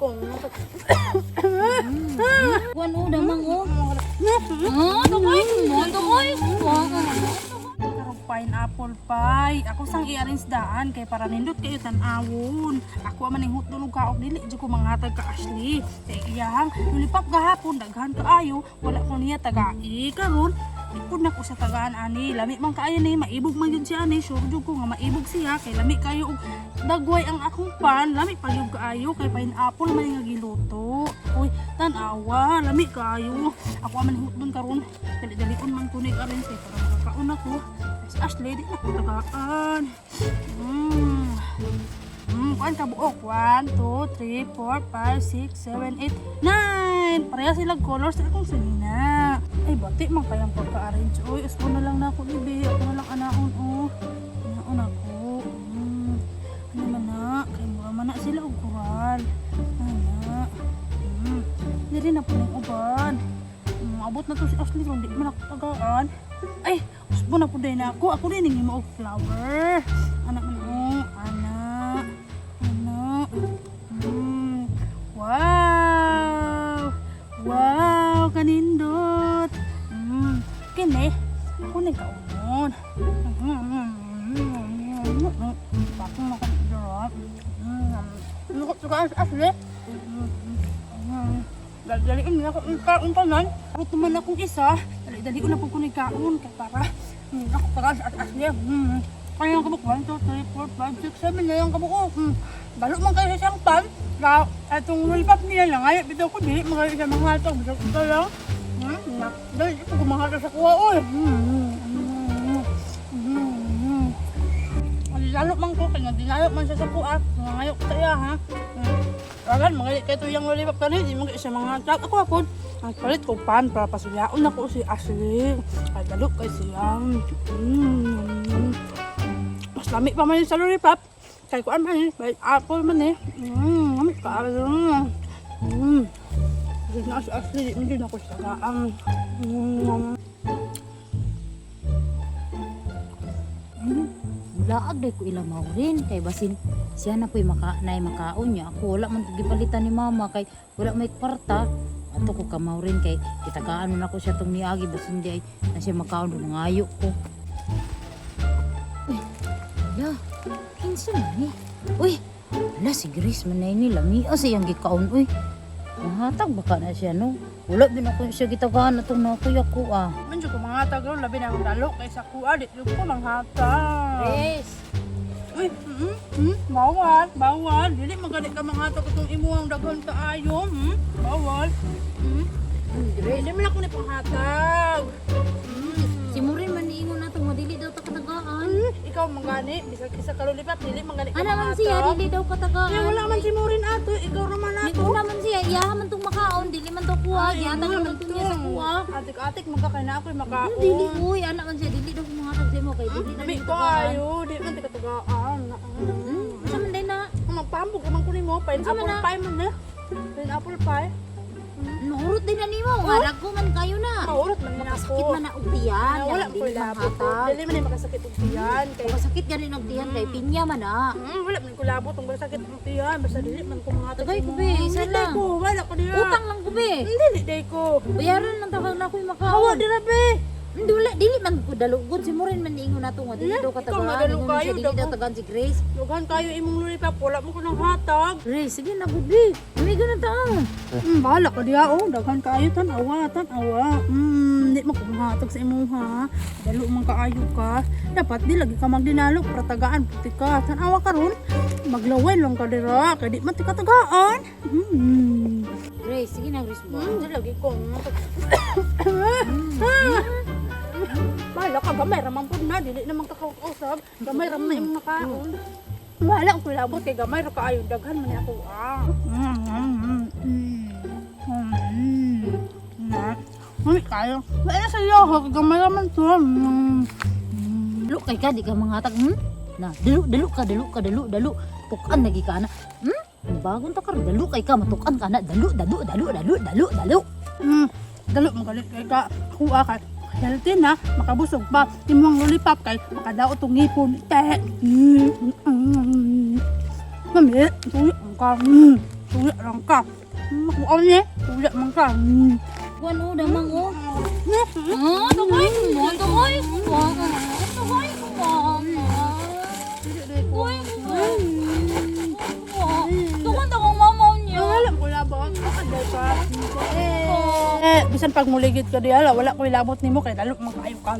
Ko. Kuan o, damang o. Ah, tukoy. Mo, tukoy. Karong pineapple pie. Ako sang i-arrange daan kay para nindot kayo tan-awon. Ako man ning hutdon og kaok, dili jud ko manghatag ka Ashley. Kay iyahang lollipop gahapon daghan kaayo, wala ko niya tagai karon. Di pud nako sa tagaan ani. Lami man kaayo ni, maibog man jud siya ani. Sure jud ko nga maibog siya kay lami kayo og dagway ang akong pan. Lami pa jud kaayo kay pineapple man nga giluto. Uy, tan-awa, lami kaayo. Ako man ning hutdon karon. Dali-dalion man ko ni arrange kay para makakaon ako. Si Ashley, di na ko tagaan. Kuan ka buok. 1, 2, 3, 4, 5, 6, 7, 8, 9. Pareha sila colors sa akong sinina. Ay, bati man kayang pagka-arrange. Uy, usbo na lang na ako, ibe. Ako na lang anaon, oh. Anaon ako. Ano man na? Kay mura man na sila og kural. Ana. Dili na po ning uban. Abot na to si Ashley ron, di man ako tagaan. Ay, usbo na po din ako. Ako din ning og flower. Anak man oh, anak. Anak. Wow! Wow, kanindot. Kini, ako ning kaunon. Bakit mo kanindot? Ano ko Ashley? Dali-daliin na ako ang kaon tanan. Ako naman akong isa. Dali-daliin na po ko ni kaon kay para ako para sa as niya. Kaya ang kabuk 1, 2, 3, 4, 5, 6, 7 na yung kabuk. Balo man kayo sa isang pan. Ka atong lollipop niya lang ay bitaw ko dili man kayo sa mga hatag bisag ito lang. Na, dali ko kumanghatag sa kuha oy. Lalo man ko kay nga dinalo man siya sa kuha. Nangayo ko sa iya ha. Agan, mga kay tuyang lollipop kani, di mga isa mga tag. Ako ako, ang palit ko pan para pasuyaon ako si Ashley. Ay dalo kay siya. Mas lami pa man yun sa lollipop. Kay kuan man eh, may apple man eh. Lami pa. Hindi na si Ashley, hindi na ako siya tagaan. Mulaag day ko ilang maurin kay basin siya na po'y maka, nay makaon niya. Ako wala man ko gipalitan ni mama kay wala may kwarta. Ato ko kamaurin kay kitagaan man ako siya tong niagi basin di ay na siya makaon do nangayo ko. Uy, ala, kinsa man ni? Uy, ala si Grace man na ni lamia sa iyang gikaon uy. Mahatag baka na siya no. Wala bin ako siya gitagaan atong nakuya ko ah. Man jud ko mga tag ron, labi na ang dalo kay sa kuha, di jud ko manghatag. Grace! Uy, bawal, bawal. Dili magani ka manghatag itong imuhang daghan kaayo, Bawal. Grace. Dili man ako ni panghatag. Si Murin man niingon na itong madili daw ta katagaan. Ikaw mangani, bisag isa ka lollipop, dili mangani ka Ana man siya, manghatag. dili daw katagaan. Kaya wala man si Maureen ato, ikaw naman ato. Niguna man siya, iya man tong makaon, dili man to kuha, gihatag man to niya sa kuha. Atik-atik magkakay na ako'y makaon. Dili uy, ana man siya, dili daw kumangatag sa imo kay dili daw Dami ko katagaan. ayo, di man ti katagaan. Sa man day na? Magpambog naman ko nimo, Unsa man pineapple na? pie man eh. Pineapple pie. Mahurot din na nimo, nga dagko man kayo na. Mahurot man ni ako. Makasakit man na og tiyan, Ah, wala dili ko labot. manghatag. Dili man ni makasakit og tiyan kay Makasakit gani og tiyan kay pinya man ah. Wala man ko labot ang sakit og tiyan basta dili man ko mga Tagay ko, be, isa Hindi lang. ko, wala ko diya. Utang lang ko be. Hindi day ko. Bayaran lang ta na ako'y Hawa makaon. dira be. Hindi wala, dili man ko dalugod si Morin man niingon nato nga dili Hmm? daw Ikaw katagaan. madalo Ingon man kayo, siya, dili daw dako. tagaan si Grace. Dugan kayo imong lollipop, wala mo ko nang hatag. Grace, sige na gud be. Amigo na ta. Bahala ka diya oh, daghan kaayo tan-awa, tan-awa. Di man ko manghatag sa imo ha. Dalo man kaayo ka. Dapat di lagi ka magdinalo para tagaan puti ka. Tan-awa karon, maglaway lang ka dira kay di man ti katagaan. Grace, sige na Grace ba. Di lagi ko. Bahala ka, gamay ramang pud na, dili naman ka kausap. Gamay ramang na imong nakaon. Bahala ko labot kay gamay ra kaayo daghan man ni ako ah. Na. Mami kayo. Wala sa iyo, gamay ra man to. Dalo kay ka di ka mangatag. Na, dalo dalo ka, dalo ka, dalo dalo. Tukan lagi ka na. Bagon ta ka dalo kay ka matukan ka na. Dalo dalo dalo dalo dalo dalo. Dalo magalit kay ka. Kuha ka. Healthy na, makabusog pa. Imong lollipop kay makadaot tong ngipon. Te. Mami, tuyo ang ka. Tula lang ka. Ako ni, tula man ka. Kuan o, damang o. Ah, tukoy mo, tukoy mo. Tukoy mo. Tukoy mo. Tukon ta kong mama niya. Wala ko labot. Makaday ka. Eh, bisan pag muligid ka dihala, wala ko'y labot nimo kay lalo man kaayo ka.